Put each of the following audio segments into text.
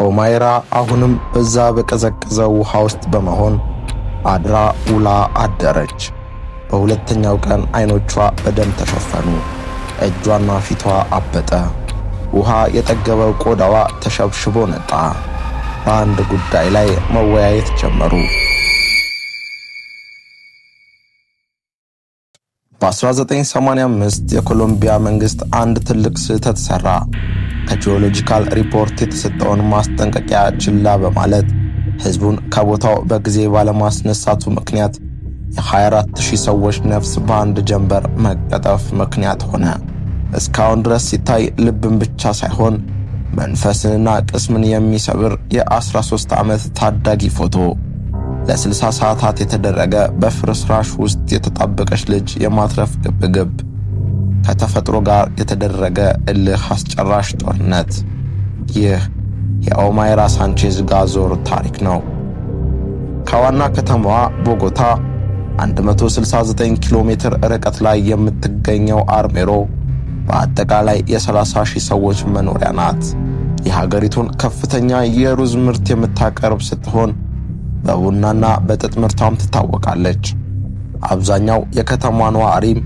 ኦማይራ አሁንም በዛ በቀዘቀዘው ውሃ ውስጥ በመሆን አድራ ውላ አደረች። በሁለተኛው ቀን አይኖቿ በደም ተሸፈኑ፣ እጇና ፊቷ አበጠ። ውሃ የጠገበው ቆዳዋ ተሸብሽቦ ነጣ። በአንድ ጉዳይ ላይ መወያየት ጀመሩ። በ1985 የኮሎምቢያ መንግስት አንድ ትልቅ ስህተት ሰራ። ከ geological ሪፖርት የተሰጠውን ማስጠንቀቂያ ችላ በማለት ህዝቡን ከቦታው በጊዜ ባለማስነሳቱ ምክንያት የ24,000 ሰዎች ነፍስ በአንድ ጀንበር መቀጠፍ ምክንያት ሆነ። እስካሁን ድረስ ሲታይ ልብን ብቻ ሳይሆን መንፈስንና ቅስምን የሚሰብር የ13 ዓመት ታዳጊ ፎቶ፣ ለ60 ሰዓታት የተደረገ በፍርስራሽ ውስጥ የተጣበቀች ልጅ የማትረፍ ግብግብ፣ ከተፈጥሮ ጋር የተደረገ እልህ አስጨራሽ ጦርነት። ይህ የኦማይራ ሳንቼዝ ጋዞር ታሪክ ነው። ከዋና ከተማዋ ቦጎታ 169 ኪሎ ሜትር ርቀት ላይ የምትገኘው አርሜሮ በአጠቃላይ የ30 ሺህ ሰዎች መኖሪያ ናት። የሀገሪቱን ከፍተኛ የሩዝ ምርት የምታቀርብ ስትሆን በቡናና በጥጥ ምርቷም ትታወቃለች። አብዛኛው የከተማ ነዋሪም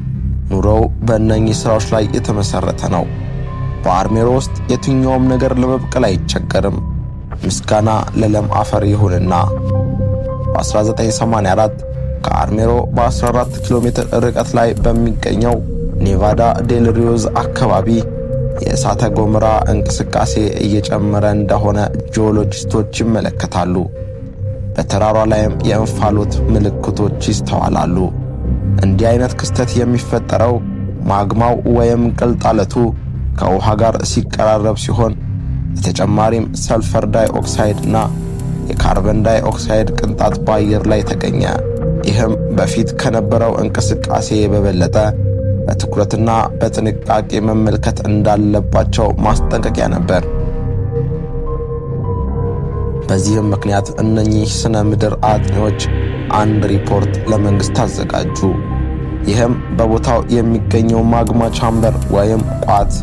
ኑሮው በእነኚህ ስራዎች ላይ የተመሰረተ ነው። በአርሜሮ ውስጥ የትኛውም ነገር ለመብቀል አይቸገርም። ምስጋና ለለም አፈር ይሁንና በ1984 ከአርሜሮ በ14 ኪሎ ሜትር ርቀት ላይ በሚገኘው ኔቫዳ ዴል ሪዮዝ አካባቢ የእሳተ ገሞራ እንቅስቃሴ እየጨመረ እንደሆነ ጂኦሎጂስቶች ይመለከታሉ። በተራሯ ላይም የእንፋሎት ምልክቶች ይስተዋላሉ። እንዲህ አይነት ክስተት የሚፈጠረው ማግማው ወይም ቅልጥ አለቱ ከውሃ ጋር ሲቀራረብ ሲሆን በተጨማሪም ሰልፈር ዳይኦክሳይድ እና የካርበን ዳይኦክሳይድ ቅንጣት በአየር ላይ ተገኘ። ይህም በፊት ከነበረው እንቅስቃሴ በበለጠ በትኩረትና በጥንቃቄ መመልከት እንዳለባቸው ማስጠንቀቂያ ነበር። በዚህም ምክንያት እነኚህ ስነ ምድር አጥኚዎች አንድ ሪፖርት ለመንግስት አዘጋጁ። ይህም በቦታው የሚገኘው magma chamber ወይም ቋት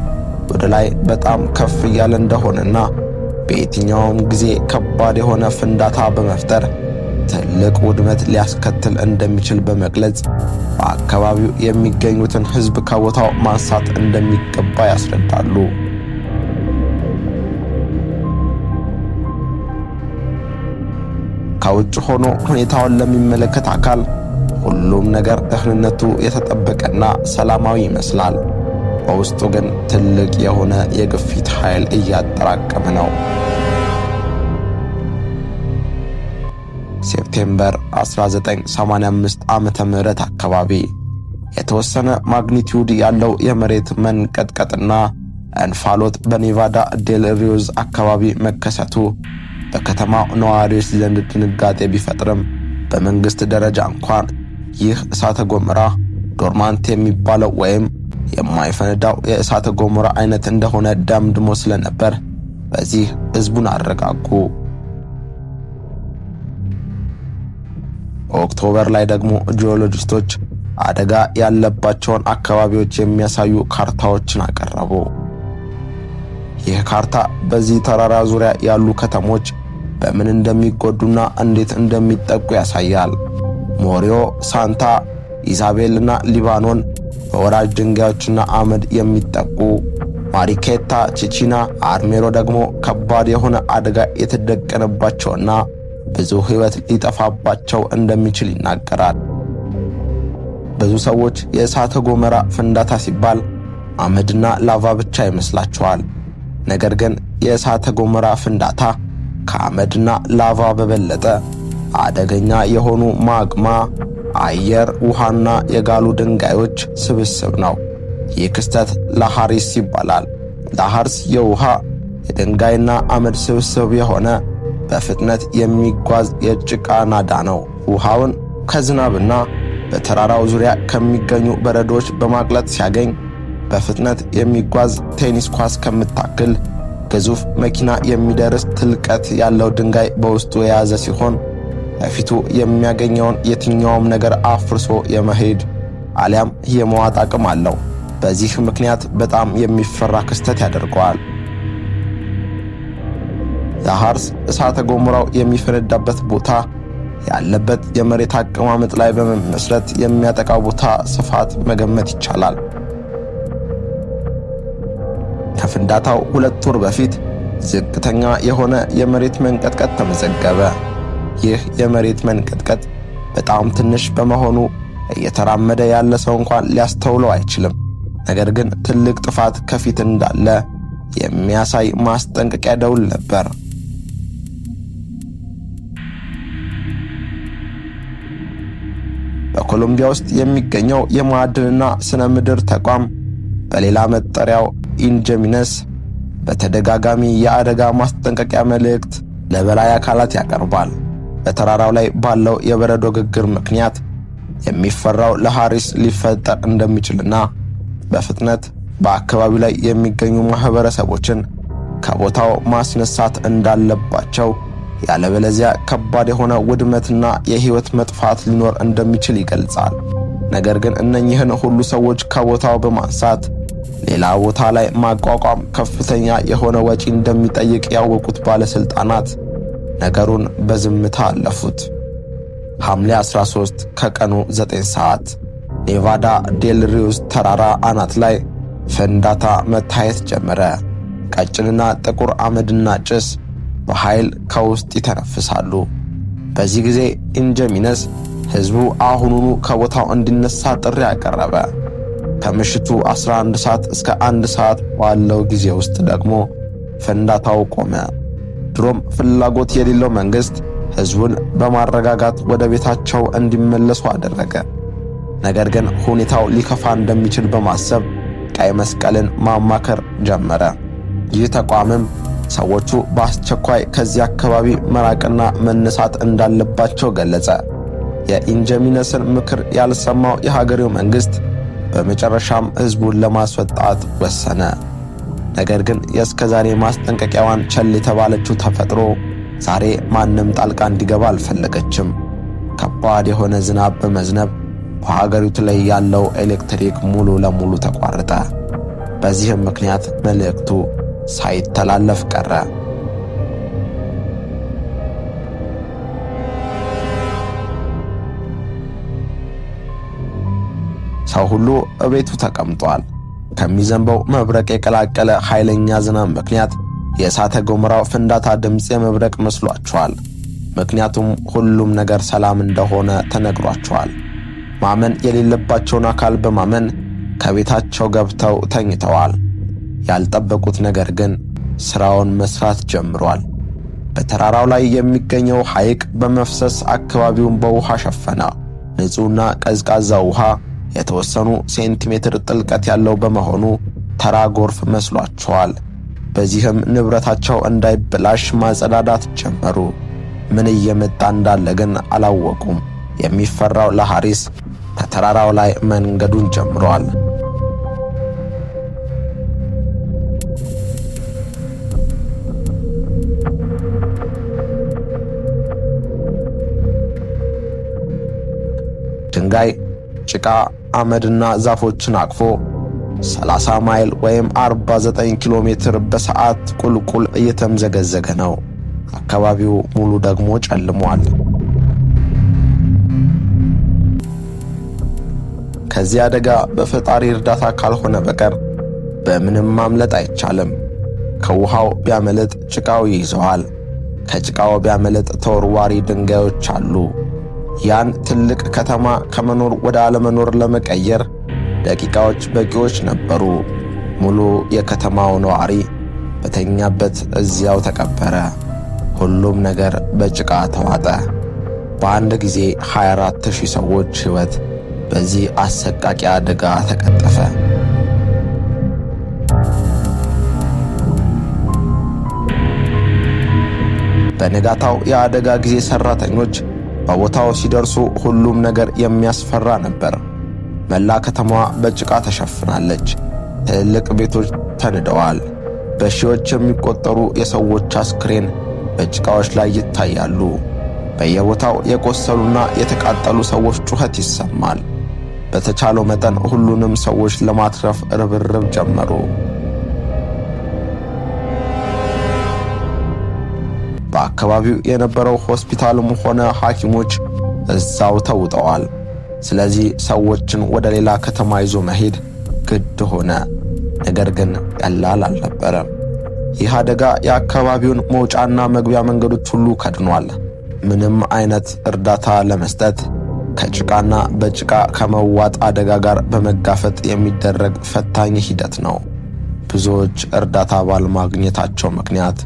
ወደ ላይ በጣም ከፍ እያለ እንደሆነና በየትኛውም ጊዜ ከባድ የሆነ ፍንዳታ በመፍጠር ትልቅ ውድመት ሊያስከትል እንደሚችል በመግለጽ በአካባቢው የሚገኙትን ሕዝብ ከቦታው ማንሳት እንደሚገባ ያስረዳሉ። ከውጭ ሆኖ ሁኔታውን ለሚመለከት አካል ሁሉም ነገር ደህንነቱ የተጠበቀና ሰላማዊ ይመስላል። በውስጡ ግን ትልቅ የሆነ የግፊት ኃይል እያጠራቀመ ነው። September 1985 ዓመተ ምህረት አካባቢ የተወሰነ magnitude ያለው የመሬት መንቀጥቀጥና እንፋሎት በኔቫዳ ዴል ሪዮዝ አካባቢ መከሰቱ በከተማው ነዋሪዎች ዘንድ ድንጋጤ ቢፈጥርም በመንግስት ደረጃ እንኳን ይህ እሳተ ገሞራ dormant የሚባለው ወይም የማይፈነዳው የእሳተ ገሞራ አይነት እንደሆነ ደምድሞ ስለነበር በዚህ ህዝቡን አረጋጉ። October ላይ ደግሞ ጂኦሎጂስቶች አደጋ ያለባቸውን አካባቢዎች የሚያሳዩ ካርታዎችን አቀረቡ። ይህ ካርታ በዚህ ተራራ ዙሪያ ያሉ ከተሞች በምን እንደሚጎዱና እንዴት እንደሚጠቁ ያሳያል። ሞሪዮ፣ ሳንታ ኢዛቤልና ሊባኖን በወራጅ ድንጋዮችና አመድ የሚጠቁ፣ ማሪኬታ፣ ቺቺና፣ አርሜሮ ደግሞ ከባድ የሆነ አደጋ የተደቀነባቸውና ብዙ ሕይወት ሊጠፋባቸው እንደሚችል ይናገራል። ብዙ ሰዎች የእሳተ ገሞራ ፍንዳታ ሲባል አመድና ላቫ ብቻ ይመስላቸዋል። ነገር ግን የእሳተ ገሞራ ፍንዳታ ከአመድና ላቫ በበለጠ አደገኛ የሆኑ ማግማ፣ አየር፣ ውሃና የጋሉ ድንጋዮች ስብስብ ነው። ይህ ክስተት lahars ይባላል። Lahars የውሃ የድንጋይና አመድ ስብስብ የሆነ በፍጥነት የሚጓዝ የጭቃ ናዳ ነው። ውሃውን ከዝናብና በተራራው ዙሪያ ከሚገኙ በረዶች በማቅለጥ ሲያገኝ በፍጥነት የሚጓዝ ቴኒስ ኳስ ከምታክል ግዙፍ መኪና የሚደርስ ትልቀት ያለው ድንጋይ በውስጡ የያዘ ሲሆን በፊቱ የሚያገኘውን የትኛውም ነገር አፍርሶ የመሄድ አሊያም የመዋጥ አቅም አለው። በዚህ ምክንያት በጣም የሚፈራ ክስተት ያደርገዋል። ለሃርስ እሳተ ገሞራው የሚፈነዳበት ቦታ ያለበት የመሬት አቀማመጥ ላይ በመመስረት የሚያጠቃው ቦታ ስፋት መገመት ይቻላል። ከፍንዳታው 2 ወር በፊት ዝቅተኛ የሆነ የመሬት መንቀጥቀጥ ተመዘገበ። ይህ የመሬት መንቀጥቀጥ በጣም ትንሽ በመሆኑ እየተራመደ ያለ ሰው እንኳን ሊያስተውለው አይችልም። ነገር ግን ትልቅ ጥፋት ከፊት እንዳለ የሚያሳይ ማስጠንቀቂያ ደውል ነበር። በኮሎምቢያ ውስጥ የሚገኘው የማዕድንና ስነ ምድር ተቋም፣ በሌላ መጠሪያው ኢንጀሚነስ፣ በተደጋጋሚ የአደጋ ማስጠንቀቂያ መልእክት ለበላይ አካላት ያቀርባል። በተራራው ላይ ባለው የበረዶ ግግር ምክንያት የሚፈራው ለሃሪስ ሊፈጠር እንደሚችልና በፍጥነት በአካባቢው ላይ የሚገኙ ማህበረሰቦችን ከቦታው ማስነሳት እንዳለባቸው፣ ያለበለዚያ ከባድ የሆነ ውድመትና የህይወት መጥፋት ሊኖር እንደሚችል ይገልጻል። ነገር ግን እነኚህን ሁሉ ሰዎች ከቦታው በማንሳት ሌላ ቦታ ላይ ማቋቋም ከፍተኛ የሆነ ወጪ እንደሚጠይቅ ያወቁት ባለስልጣናት ነገሩን በዝምታ አለፉት። ሐምሌ 13 ከቀኑ 9 ሰዓት ኔቫዳ ዴል ሪውስ ተራራ አናት ላይ ፍንዳታ መታየት ጀመረ። ቀጭንና ጥቁር አመድና ጭስ በኃይል ከውስጥ ይተነፍሳሉ። በዚህ ጊዜ ኢንጀሚነስ ህዝቡ አሁኑኑ ከቦታው እንዲነሳ ጥሪ አቀረበ። ከምሽቱ 11 ሰዓት እስከ 1 ሰዓት ባለው ጊዜ ውስጥ ደግሞ ፍንዳታው ቆመ። ድሮም ፍላጎት የሌለው መንግስት ህዝቡን በማረጋጋት ወደ ቤታቸው እንዲመለሱ አደረገ። ነገር ግን ሁኔታው ሊከፋ እንደሚችል በማሰብ ቀይ መስቀልን ማማከር ጀመረ። ይህ ተቋምም ሰዎቹ በአስቸኳይ ከዚህ አካባቢ መራቅና መነሳት እንዳለባቸው ገለጸ። የኢንጀሚነስን ምክር ያልሰማው የሀገሬው መንግስት በመጨረሻም ህዝቡን ለማስወጣት ወሰነ። ነገር ግን የእስከዛሬ ማስጠንቀቂያዋን ቸል የተባለችው ተፈጥሮ ዛሬ ማንም ጣልቃ እንዲገባ አልፈለገችም። ከባድ የሆነ ዝናብ በመዝነብ በሀገሪቱ ላይ ያለው ኤሌክትሪክ ሙሉ ለሙሉ ተቋረጠ። በዚህም ምክንያት መልእክቱ ሳይተላለፍ ቀረ። ሰው ሁሉ እቤቱ ተቀምጧል። ከሚዘንበው መብረቅ የቀላቀለ ኃይለኛ ዝናብ ምክንያት የእሳተ ገሞራው ፍንዳታ ድምፅ የመብረቅ መስሏቸዋል። ምክንያቱም ሁሉም ነገር ሰላም እንደሆነ ተነግሯቸዋል። ማመን የሌለባቸውን አካል በማመን ከቤታቸው ገብተው ተኝተዋል። ያልጠበቁት ነገር ግን ስራውን መስራት ጀምሯል። በተራራው ላይ የሚገኘው ሐይቅ በመፍሰስ አካባቢውን በውሃ ሸፈነ። ንጹሕና ቀዝቃዛ ውሃ የተወሰኑ ሴንቲሜትር ጥልቀት ያለው በመሆኑ ተራ ጎርፍ መስሏቸዋል። በዚህም ንብረታቸው እንዳይበላሽ ማጸዳዳት ጀመሩ። ምን እየመጣ እንዳለ ግን አላወቁም። የሚፈራው ለሐሪስ ከተራራው ላይ መንገዱን ጀምሯል። ድንጋይ፣ ጭቃ፣ አመድና ዛፎችን አቅፎ 30 ማይል ወይም 49 ኪሎ ሜትር በሰዓት ቁልቁል እየተምዘገዘገ ነው። አካባቢው ሙሉ ደግሞ ጨልሟል። ከዚህ አደጋ በፈጣሪ እርዳታ ካልሆነ በቀር በምንም ማምለጥ አይቻልም። ከውሃው ቢያመልጥ ጭቃው ይይዘዋል። ከጭቃው ቢያመልጥ ተወርዋሪ ድንጋዮች አሉ። ያን ትልቅ ከተማ ከመኖር ወደ አለመኖር ለመቀየር ደቂቃዎች በቂዎች ነበሩ። ሙሉ የከተማው ነዋሪ በተኛበት እዚያው ተቀበረ። ሁሉም ነገር በጭቃ ተዋጠ። በአንድ ጊዜ 24,000 ሰዎች ሕይወት በዚህ አሰቃቂ አደጋ ተቀጠፈ። በንጋታው የአደጋ ጊዜ ሰራተኞች በቦታው ሲደርሱ ሁሉም ነገር የሚያስፈራ ነበር። መላ ከተማዋ በጭቃ ተሸፍናለች። ትልልቅ ቤቶች ተንደዋል። በሺዎች የሚቆጠሩ የሰዎች አስክሬን በጭቃዎች ላይ ይታያሉ። በየቦታው የቆሰሉና የተቃጠሉ ሰዎች ጩኸት ይሰማል። በተቻለው መጠን ሁሉንም ሰዎች ለማትረፍ ርብርብ ጀመሩ። በአካባቢው የነበረው ሆስፒታልም ሆነ ሐኪሞች እዛው ተውጠዋል። ስለዚህ ሰዎችን ወደ ሌላ ከተማ ይዞ መሄድ ግድ ሆነ። ነገር ግን ቀላል አልነበረም። ይህ አደጋ የአካባቢውን መውጫና መግቢያ መንገዶች ሁሉ ከድኗል። ምንም አይነት እርዳታ ለመስጠት ከጭቃና በጭቃ ከመዋጥ አደጋ ጋር በመጋፈጥ የሚደረግ ፈታኝ ሂደት ነው። ብዙዎች እርዳታ ባለማግኘታቸው ምክንያት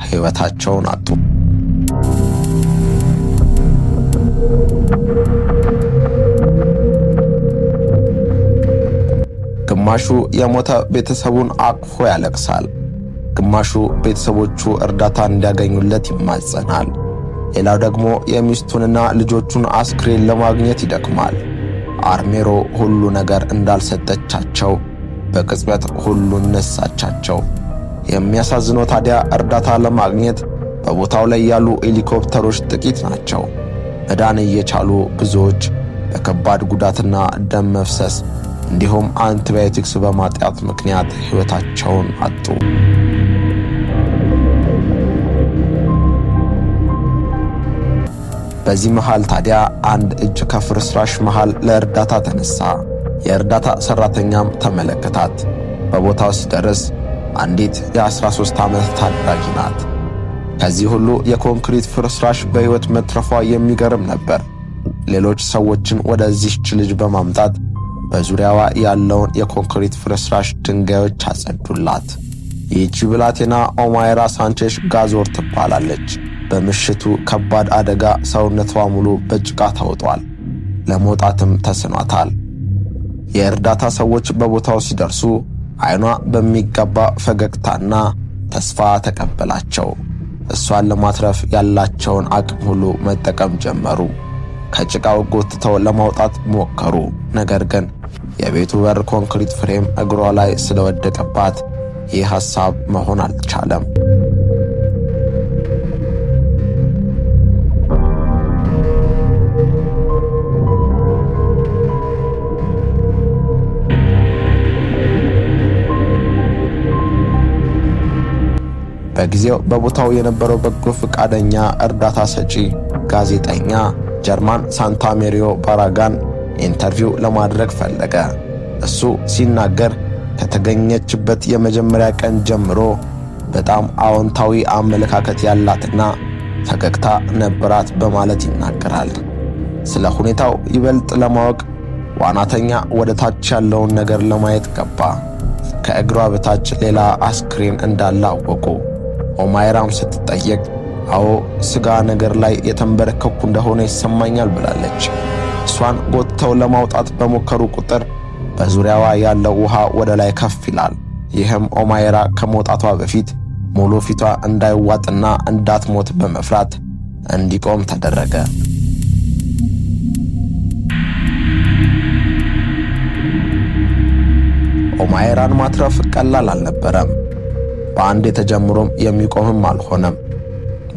ሕይወታቸውን አጡ። ግማሹ የሞተ ቤተሰቡን አቅፎ ያለቅሳል። ግማሹ ቤተሰቦቹ እርዳታ እንዲያገኙለት ይማጸናል። ሌላው ደግሞ የሚስቱንና ልጆቹን አስክሬን ለማግኘት ይደክማል። አርሜሮ ሁሉ ነገር እንዳልሰጠቻቸው በቅጽበት ሁሉን ነሳቻቸው። የሚያሳዝነው ታዲያ እርዳታ ለማግኘት በቦታው ላይ ያሉ ሄሊኮፕተሮች ጥቂት ናቸው። መዳን እየቻሉ ብዙዎች በከባድ ጉዳትና ደም መፍሰስ እንዲሁም አንቲባዮቲክስ በማጥያት ምክንያት ሕይወታቸውን አጡ። በዚህ መሃል ታዲያ አንድ እጅ ከፍርስራሽ መሃል ለእርዳታ ተነሳ። የእርዳታ ሰራተኛም ተመለከታት። በቦታው ሲደርስ አንዲት የ13 ዓመት ታዳጊ ናት። ከዚህ ሁሉ የኮንክሪት ፍርስራሽ በሕይወት መትረፏ የሚገርም ነበር። ሌሎች ሰዎችን ወደዚህች ልጅ በማምጣት በዙሪያዋ ያለውን የኮንክሪት ፍርስራሽ ድንጋዮች አጸዱላት። ይህቺ ብላቴና ኦማይራ ሳንቼሽ ጋዞር ትባላለች። በምሽቱ ከባድ አደጋ ሰውነቷ ሙሉ በጭቃ ተውጧል። ለመውጣትም ተስኗታል። የእርዳታ ሰዎች በቦታው ሲደርሱ አይኗ በሚገባ ፈገግታና ተስፋ ተቀበላቸው። እሷን ለማትረፍ ያላቸውን አቅም ሁሉ መጠቀም ጀመሩ። ከጭቃው ጎትተው ለማውጣት ሞከሩ። ነገር ግን የቤቱ በር ኮንክሪት frame እግሯ ላይ ስለወደቀባት ይህ ሐሳብ መሆን አልቻለም። በጊዜው በቦታው የነበረው በጎ ፈቃደኛ እርዳታ ሰጪ ጋዜጠኛ ጀርማን ሳንታሜሪዮ ባራጋን interview ለማድረግ ፈለገ። እሱ ሲናገር ከተገኘችበት የመጀመሪያ ቀን ጀምሮ በጣም አዎንታዊ አመለካከት ያላትና ፈገግታ ነበራት በማለት ይናገራል። ስለ ሁኔታው ይበልጥ ለማወቅ ዋናተኛ ወደ ታች ያለውን ነገር ለማየት ገባ። ከእግሯ በታች ሌላ አስክሬን እንዳለ አወቁ። ኦማይራም ስትጠየቅ አዎ ስጋ ነገር ላይ የተንበረከኩ እንደሆነ ይሰማኛል ብላለች። እሷን ጎትተው ለማውጣት በሞከሩ ቁጥር በዙሪያዋ ያለው ውሃ ወደ ላይ ከፍ ይላል። ይህም ኦማይራ ከመውጣቷ በፊት ሙሉ ፊቷ እንዳይዋጥና እንዳትሞት በመፍራት እንዲቆም ተደረገ። ኦማይራን ማትረፍ ቀላል አልነበረም። በአንድ የተጀምሮም የሚቆምም አልሆነም።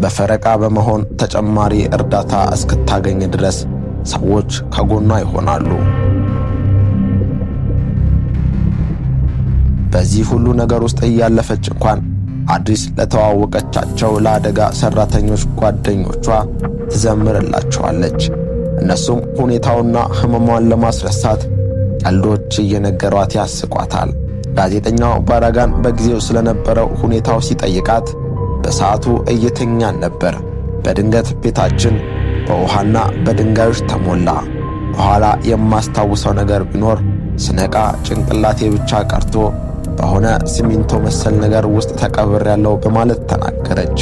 በፈረቃ በመሆን ተጨማሪ እርዳታ እስክታገኝ ድረስ ሰዎች ከጎኗ ይሆናሉ። በዚህ ሁሉ ነገር ውስጥ እያለፈች እንኳን አዲስ ለተዋወቀቻቸው ለአደጋ ሰራተኞች ጓደኞቿ ትዘምርላቸዋለች። እነሱም ሁኔታውና ህመሟን ለማስረሳት ቀልዶች እየነገሯት ያስቋታል። ጋዜጠኛው ባራጋን በጊዜው ስለነበረው ሁኔታው ሲጠይቃት በሰዓቱ እየተኛን ነበር። በድንገት ቤታችን በውሃና በድንጋዮች ተሞላ። በኋላ የማስታውሰው ነገር ቢኖር ስነቃ ጭንቅላቴ ብቻ ቀርቶ በሆነ ሲሚንቶ መሰል ነገር ውስጥ ተቀብሬያለሁ በማለት ተናገረች።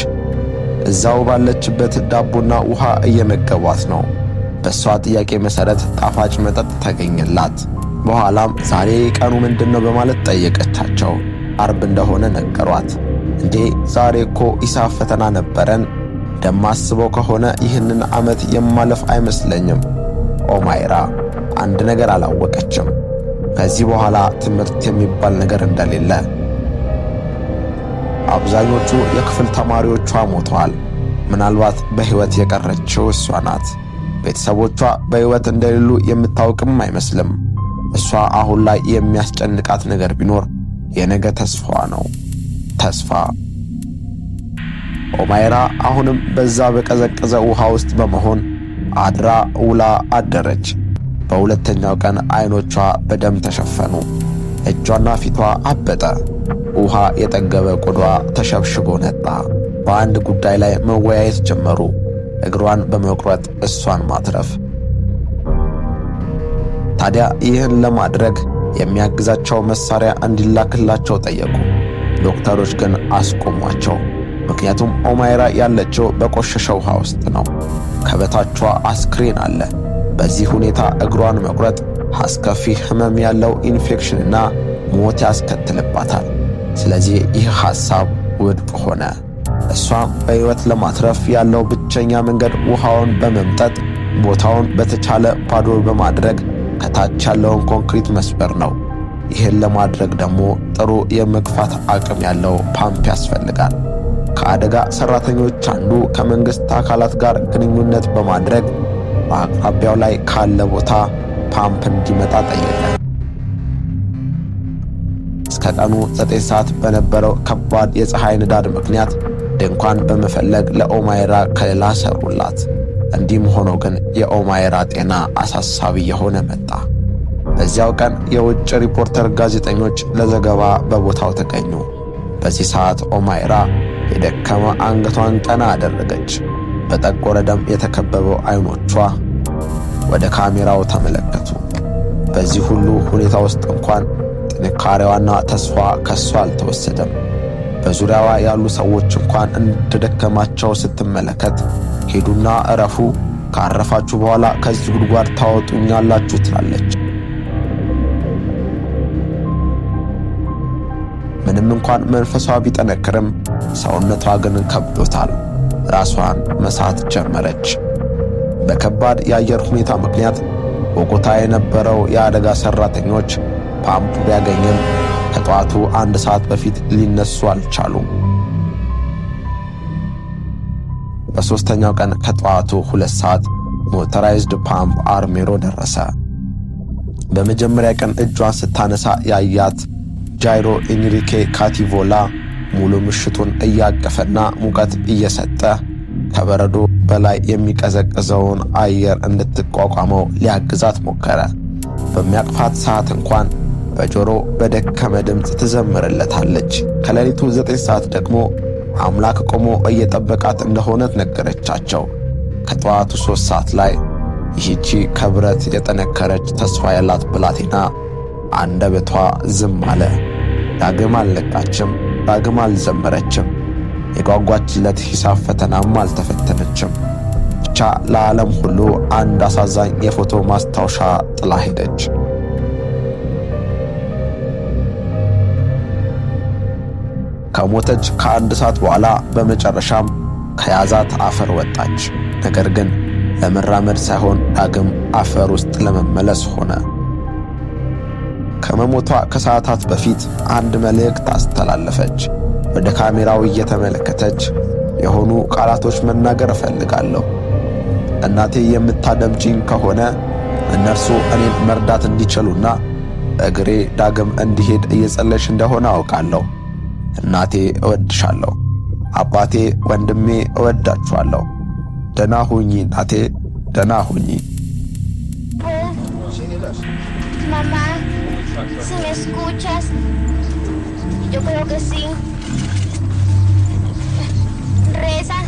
እዛው ባለችበት ዳቦና ውሃ እየመገቧት ነው። በእሷ ጥያቄ መሰረት ጣፋጭ መጠጥ ተገኘላት። በኋላም ዛሬ ቀኑ ምንድነው በማለት ጠየቀቻቸው። አርብ እንደሆነ ነገሯት። እንዴ ዛሬ እኮ ሂሳብ ፈተና ነበረን። እንደማስበው ከሆነ ይህንን ዓመት የማለፍ አይመስለኝም። ኦማይራ አንድ ነገር አላወቀችም። ከዚህ በኋላ ትምህርት የሚባል ነገር እንደሌለ። አብዛኞቹ የክፍል ተማሪዎቿ ሞተዋል። ምናልባት በሕይወት የቀረችው እሷ ናት። ቤተሰቦቿ በሕይወት እንደሌሉ የምታውቅም አይመስልም። እሷ አሁን ላይ የሚያስጨንቃት ነገር ቢኖር የነገ ተስፋዋ ነው። ተስፋ። ኦማይራ አሁንም በዛ በቀዘቀዘ ውሃ ውስጥ በመሆን አድራ ውላ አደረች። በሁለተኛው ቀን አይኖቿ በደም ተሸፈኑ። እጇና ፊቷ አበጠ። ውሃ የጠገበ ቆዳዋ ተሸብሽቦ ነጣ። በአንድ ጉዳይ ላይ መወያየት ጀመሩ። እግሯን በመቁረጥ እሷን ማትረፍ። ታዲያ ይህን ለማድረግ የሚያግዛቸው መሳሪያ እንዲላክላቸው ጠየቁ። ዶክተሮች ግን አስቆሟቸው። ምክንያቱም ኦማይራ ያለችው በቆሸሸ ውሃ ውስጥ ነው። ከበታቿ አስክሬን አለ። በዚህ ሁኔታ እግሯን መቁረጥ አስከፊ ህመም ያለው ኢንፌክሽንና ሞት ያስከትልባታል። ስለዚህ ይህ ሐሳብ ውድቅ ሆነ። እሷም በሕይወት ለማትረፍ ያለው ብቸኛ መንገድ ውሃውን በመምጠጥ ቦታውን በተቻለ ባዶ በማድረግ ከታች ያለውን ኮንክሪት መስበር ነው። ይህን ለማድረግ ደግሞ ጥሩ የመግፋት አቅም ያለው ፓምፕ ያስፈልጋል። ከአደጋ ሰራተኞች አንዱ ከመንግስት አካላት ጋር ግንኙነት በማድረግ በአቅራቢያው ላይ ካለ ቦታ ፓምፕ እንዲመጣ ጠየቀ። እስከ ቀኑ 9 ሰዓት በነበረው ከባድ የፀሐይ ንዳድ ምክንያት ድንኳን በመፈለግ ለኦማይራ ከለላ ሰሩላት። እንዲህም ሆኖ ግን የኦማይራ ጤና አሳሳቢ የሆነ መጣ። በዚያው ቀን የውጭ ሪፖርተር ጋዜጠኞች ለዘገባ በቦታው ተገኙ። በዚህ ሰዓት ኦማይራ የደከመ አንገቷን ቀና አደረገች። በጠቆረ ደም የተከበበው አይኖቿ ወደ ካሜራው ተመለከቱ። በዚህ ሁሉ ሁኔታ ውስጥ እንኳን ጥንካሬዋና ተስፋ ከሷ አልተወሰደም። በዙሪያዋ ያሉ ሰዎች እንኳን እንደደከማቸው ስትመለከት ሄዱና እረፉ፣ ካረፋችሁ በኋላ ከዚህ ጉድጓድ ታወጡኛላችሁ ትላለች። ምንም እንኳን መንፈሷ ቢጠነክርም ሰውነቷ ግን ከብዶታል። ራሷን መሳት ጀመረች። በከባድ የአየር ሁኔታ ምክንያት ቦጎታ የነበረው የአደጋ ሰራተኞች ፓምፕ ቢያገኝም ከጠዋቱ 1 ሰዓት በፊት ሊነሱ አልቻሉም። በሦስተኛው ቀን ከጠዋቱ 2 ሰዓት motorized ፓምፕ አርሜሮ ደረሰ። በመጀመሪያ ቀን እጇን ስታነሳ ያያት ጃይሮ ኤንሪኬ ካቲቮላ ሙሉ ምሽቱን እያቀፈና ሙቀት እየሰጠ ከበረዶ በላይ የሚቀዘቅዘውን አየር እንድትቋቋመው ሊያግዛት ሞከረ። በሚያቅፋት ሰዓት እንኳን በጆሮ በደከመ ድምፅ ትዘምርለታለች። ከሌሊቱ 9 ሰዓት ደግሞ አምላክ ቆሞ እየጠበቃት እንደሆነ ነገረቻቸው። ከጠዋቱ 3 ሰዓት ላይ ይህቺ ከብረት የጠነከረች ተስፋ ያላት ብላቴና አንደበቷ ዝም አለ። ዳግም አልነቃችም፣ ዳግም አልዘመረችም። የጓጓችለት ሂሳብ ፈተናም አልተፈተነችም። ብቻ ለዓለም ሁሉ አንድ አሳዛኝ የፎቶ ማስታወሻ ጥላ ሄደች። ከሞተች ከአንድ ሰዓት በኋላ በመጨረሻም ከያዛት አፈር ወጣች። ነገር ግን ለመራመድ ሳይሆን ዳግም አፈር ውስጥ ለመመለስ ሆነ። ከመሞቷ ከሰዓታት በፊት አንድ መልእክት አስተላለፈች። ወደ ካሜራው እየተመለከተች የሆኑ ቃላቶች መናገር እፈልጋለሁ። እናቴ የምታደምጪኝ ከሆነ እነርሱ እኔን መርዳት እንዲችሉና እግሬ ዳግም እንዲሄድ እየጸለይሽ እንደሆነ አውቃለሁ። እናቴ እወድሻለሁ። አባቴ፣ ወንድሜ እወዳችኋለሁ። ደና ሁኚ እናቴ፣ ደና ሁኚ። Mamá, si me escuchas, yo creo que sí. Reza.